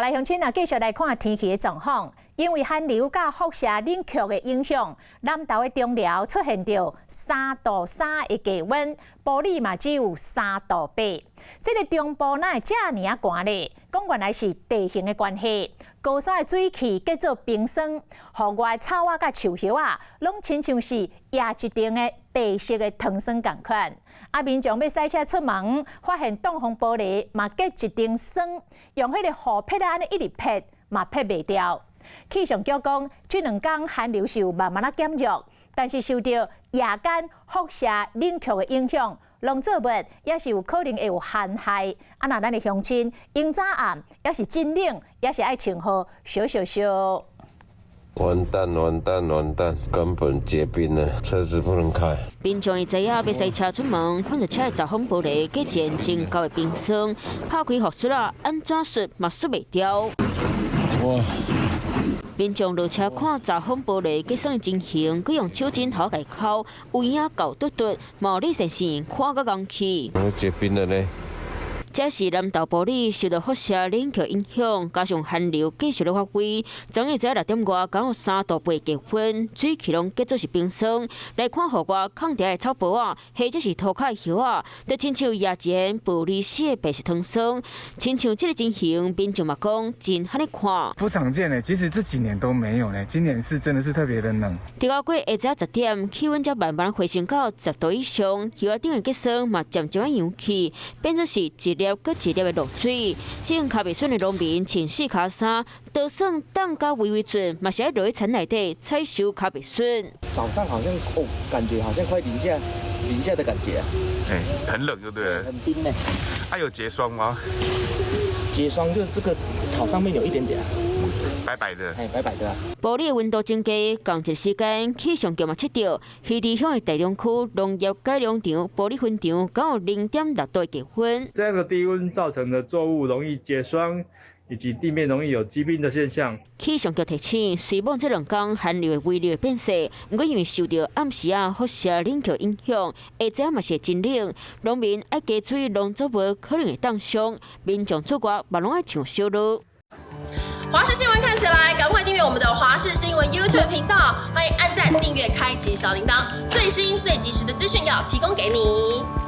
來鄉親啊，繼續來看天氣的狀況。因為寒流佮輻射冷卻的影響，南投的中寮出現著3度3的低溫，埔里嘛只有3度8。這个中部哪會遮爾仔寒咧？講原來是地形的關係，高山的水汽結做冰霜，予外草仔佮樹葉仔，攏親像是壓一層的白色的糖霜仝款。啊，民眾欲駛車出門，發現擋風玻璃嘛結一層霜，用彼个雨撇仔按呢一直撇，嘛撇袂掉。氣象局講，這兩工寒流是有慢慢仔減弱，但是受著夜間輻射冷卻的影響，農作物也是有可能會有寒害。啊，若咱的鄉親，𪜶早暗也是真冷，也是愛穿好少少少。完蛋完蛋完蛋，根本結冰了，車子不能開。民眾會知影欲駛車出門，看著車的閘風玻璃結一層真厚的冰霜，拍開雨刷仔，按怎刷嘛刷袂掉。哇！民眾落車看閘風玻璃結霜的情形，閣用酒精頭共揩，有影厚嘟嘟，毛利線線看甲戇去。結冰了呢。這是南投埔里受到輻射冷卻影響，加上寒流繼續咧發揮，昨昏早6點外剛有3度8低溫，水汽攏結做是冰霜。來看戶外空地的草坡仔，或者是塗跤的葉仔，就親像壓一層玻璃色的白色糖霜。親像這个情形，民眾嘛講真罕咧看。不常見呢，其實這幾年都沒有呢，今年是真的是特別的冷。佇到過下晝10點，氣溫才慢慢回升到10度以上，葉仔頂的結霜嘛漸漸仔揚起，變做是一粒閣一粒的露水。種跤麥筍的農民穿四跤衫，就算凍甲微微陣，嘛是愛落去田內底採收跤麥筍。早上好像哦，感覺好像快零下，零下的感覺啊。哎，很冷就對了。很冰呢。還有結霜嗎？結霜就是這個草上面有一點點。白白的。哎，白白的。埔里的溫度增加，仝一個時間氣象局嘛測著，魚池鄉的大龍區農業改良場埔里分場，敢有0.6度的低溫。這樣的低溫造成的作物容易結霜，以及地面容易有積冰的現象。氣象局提醒，雖罔這兩工寒流的威力會變細，毋過因為受著暗時仔輻射冷卻影響，下晝嘛是會真冷，農民愛加注意農作物可能會凍傷，民眾出外嘛攏愛穿小褸。華視新聞看起來，趕快訂閱我們的華視新聞 YouTube 頻道，歡迎按讚、訂閱、開啟小鈴鐺，最新最及時的資訊要提供給你。